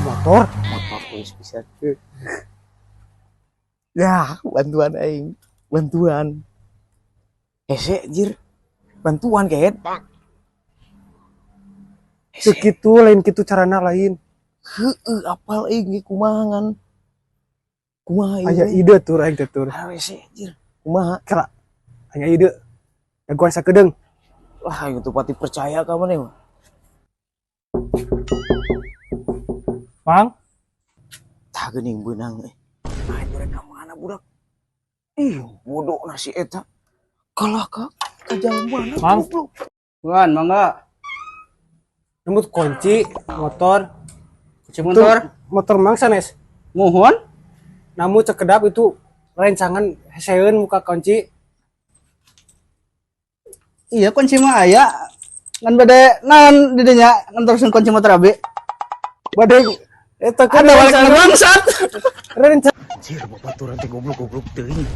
Motor. Motor geus pisan. Ya, bantuan aing. Bantuan. Hese anjir. Bantuan kehed. Teu kitu, lain kitu carana, lain. Heueuh, apal aing ge kumaha ngan. Kumaha ieu? Aya ide tur aing teh tur. Ah, hese anjir. Kumaha? Kela. Aya ide. Jagoan sakedeung. Wah, aing teu pati percaya ka maneh mah. Mang, Tah geuning beunang euy. Ah, itu rek ka mana budak? Ih, bodoh nasi eta. Kalah ka jalan mana Mang. Goblok. Bukan, mangga. Nembut kunci motor. Kunci motor. Motor mang sanes. Muhun. Namun cekedap itu rencangan heseun muka kunci. Iya, kunci mah aya. Ngan bade naon di dinya ngantosan kunci motor abi. Bade eta kan Ada balik bangsat. Rencana. Anjir, babaturan teh goblok-goblok teuing.